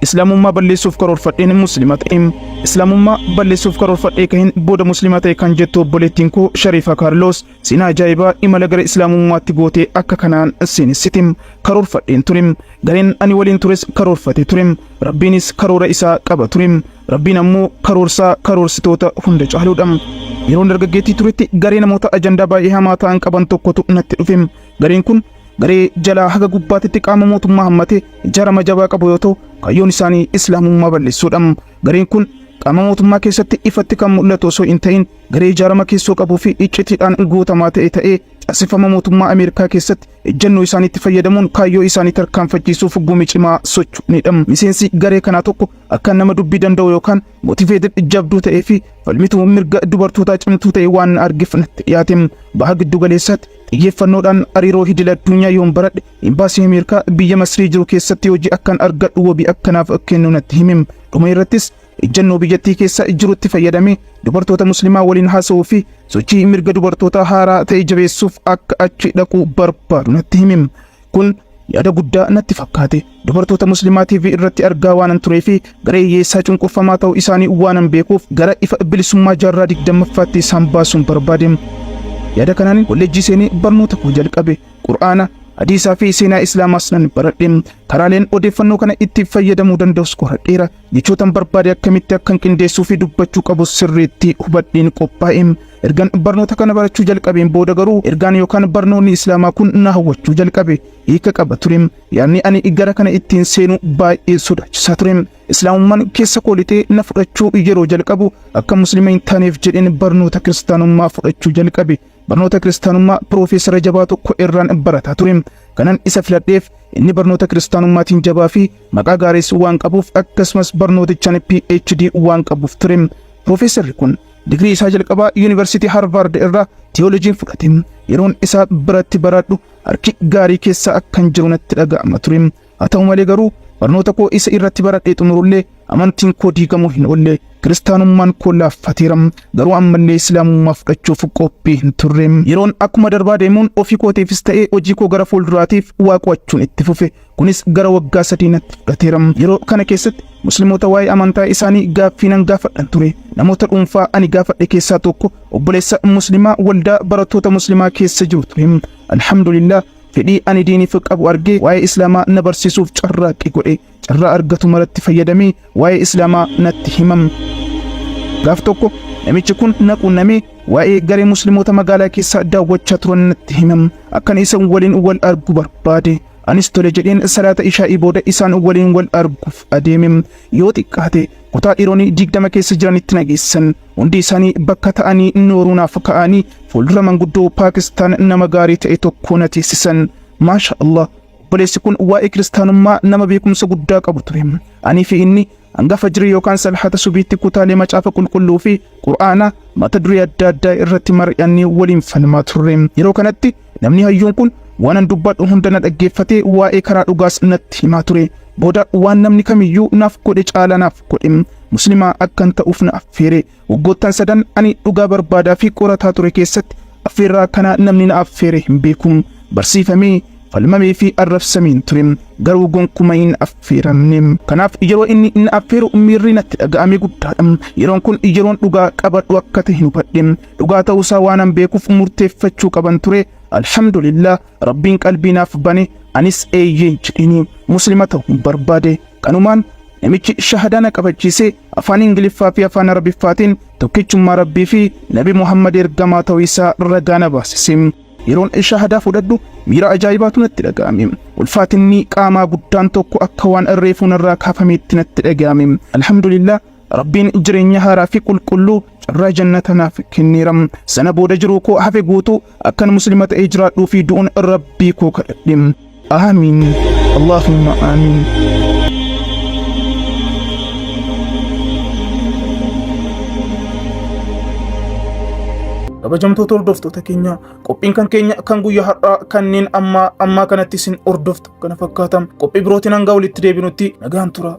Islaamummaa balleessuuf karoorfadheen Muslima ta'e. Islaamummaa balleessuuf karoorfadhee kahin booda Muslima ta'e kan jettu obboleettiin koo Shariifaa Kaarloos seenaa ajaa'ibaa imala gara Islaamummaatti goote akka kanaan seenessiti. Karoorfadheen ture. Gareen ani waliin tures karoorfate ture. Rabbiinis karoora isaa qaba ture. Rabbiin ammoo karoorsaa karoorsitoota hunda caaluudha. Yeroon dargaggeettii turetti garee namoota ajandaa baay'ee hamaa ta'an qaban tokkotu natti dhufe. Gareen kun garee jalaa haga gubbaatitti qaama mootummaa hammatee ijaarama jabaa qabu yoo ta'u, kaayyoon isaanii Islaamummaa balleessuudha. Gareen kun qaama mootummaa keessatti ifatti kan mul'atu osoo hin ta'in garee ijaarama keessoo qabuu fi iccitiidhaan guutamaa ta'e ta'ee caaseffama mootummaa Ameerikaa keessatti ejjennoo isaaniitti fayyadamuun kaayyoo isaanii tarkaanfachiisuuf gumi cimaa socho'anidha. Miseensi garee kanaa tokko akka nama dubbii danda'u yookaan motivated jabduu ta'ee fi falmituu mirga dubartootaa cimtuu ta'e waan argeef natti dhiyaate. Baha giddu galeessaatti xiyyeeffannoodhaan hariiroo idil addunyaa yoon baradhe imbaasii Ameerikaa biyya Masrii jiru keessatti hojii akkan argadhu wabii akkanaaf kennu natti hime. Dhuma irrattis ejjennoo biyyattii keessa jirutti fayyadamee dubartoota muslimaa waliin haasa'uu fi sochii mirga dubartootaa haaraa ta'e jabeessuuf akka achi dhaquu barbaadu natti hime. Kun yaada guddaa natti fakkaate. Dubartoota muslimaa TV irratti argaa waanan turee fi garee hiyyeessaa cunqurfamaa ta'uu isaanii waanan beekuuf gara ifa bilisummaa jaarraa 20ffaatti isaan baasuun barbaade. Yaada kanaan kolleejjii seenee barnoota koo jalqabe. Qur'aana, hadiisaa fi seenaa Islaamaas nan baradhe. Karaaleen odeeffannoo kana itti fayyadamuu danda'us qoradheera. Jechootan barbaade akkamitti akkan qindeessuu fi dubbachuu qabu sirriitti hubadheen qophaa'e. Ergan barnoota kana barachuu jalqabeen booda garuu ergaan yookaan barnoonni Islaamaa kun na hawwachuu jalqabe. Hiika qaba ture. Yaadni ani gara kana ittiin seenu baay'ee sodaachisaa ture. Islaamummaan keessa koo lixee na fudhachuu yeroo jalqabu akka muslima hin taaneef jedheen barnoota kiristaanummaa fudhachuu jalqabe. Barnoota kiristaanummaa piroofeesara jabaa tokko irraan barataa ture. Kanan isa filadheef inni barnoota kiristaanummaatiin jabaa fi maqaa gaariis waan qabuuf akkasumas barnootichaan PhD waan qabuuf ture. Piroofeesarri kun digirii isaa jalqabaa Yuunivarsiitii Harvard irraa tiyoolojiin fudhate. Yeroon isaa biratti baradhu harki gaarii keessa akkan jiru natti dhaga'ama ture. Haa ta'u malee garuu barnoota koo isa irratti baradhee xumurullee amantiin koo diigamuu hin oolle. Kiristaanummaan koo laaffateera. Garuu ammallee Islaamummaa fudhachuuf qophii hin turre. Yeroon akkuma darbaa deemuun ofii kootiifis ta'ee hojii koo gara fuulduraatiif waa qo'achuun itti fufe. Kunis gara waggaa 3 natti fudhateera. Yeroo kana keessatti Musliimoota waa'ee amantaa isaanii gaaffii nan gaafadhan ture. Namoota dhuunfaa ani gaafadhe keessaa tokko obboleessa Muslimaa waldaa barattoota Muslimaa keessa jiru ture. Alhamdulillah fedhii ani diiniif qabu argee waa'ee Islaamaa na barsiisuuf carraaqqii godhe. Carraa argatu maratti fayyadamee waa'ee Islaamaa natti himam. Gaaf tokko namichi kun na quunnamee waa'ee garee Musliimoota magaalaa keessa daawwachaa turan natti himam. Akkan isa waliin wal argu barbaade. Anis tole jedheen salaata ishaa'ii booda isaan waliin wal arguuf adeeme. Yoo xiqqaate kutaa dhiironni 20 keessa jiranitti na geessan. Hundi isaanii bakka ta'anii nooruu naaf ka'anii fuuldura manguddoo Paakistaan nama gaarii ta'e tokko na teessisan. Maasha Allah obboleessi kun waa'ee kiristaanummaa nama beekumsa guddaa qabu ture. Anii fi inni hanga fajrii yookaan salhata subiitti kutaalee macaafa qulqulluu fi qur'aana mata duree adda addaa irratti mari'annee waliin falmaa turre. Yeroo kanatti namni hayyuun kun waanan dubbadhu hunda na dhaggeeffatee waa'ee karaa dhugaas natti himaa ture. Booda waan namni kamiyyuu naaf godhe caalaa naaf godhe. Muslimaa akkan ta'uuf na affeere. Waggoottan sadan ani dhugaa barbaadaa fi qorataa ture keessatti affeerraa akkanaa namni na affeere hin beeku. Barsiifamee, falmamee fi arrabsameen ture. Garuu gonkuma hin affeeramne. Kanaaf yeroo inni na affeeru miirri natti dhaga'ame guddaadha. Yeroon kun yeroon dhugaa qabadhu akka ta'e hin hubadhe. Dhugaa ta'uusaa waanan beekuuf murteeffachuu qaban ture. Alhamdulillah Rabbiin qalbii naaf bane anis eeyyeen jedheni muslima ta'uun barbaade. Kanumaan namichi shahadaa na qabachiisee afaan Ingiliffaa fi afaan Arabiffaatiin tokkichummaa Rabbii fi Nabi Muhammad ergamaa ta'uu isaa ragaa na baasise. Yeroon shahadaa fudhadhu miira ajaa'ibaatu natti dhaga'ame. Ulfaatinni qaamaa guddaan tokko akka waan reefuu narraa kaafameetti natti dhaga'ame. Alhamdulillah Rabbiin jireenya haaraa fi qulqulluu carraa jannata naaf kenneera. Sana booda jiruu koo hafe guutuu akkan muslima ta'ee jiraadhuu fi du'uun Rabbii koo kadhadhe. Aamiin. Allahumma aamiin. Kabajamtoota hordoftoota keenya qophiin kan keenya kan guyyaa har'aa kanneen ammaa ammaa kanatti isin hordoftu kana fakkaata. Qophii birootiin hanga walitti deebinutti nagaan tura.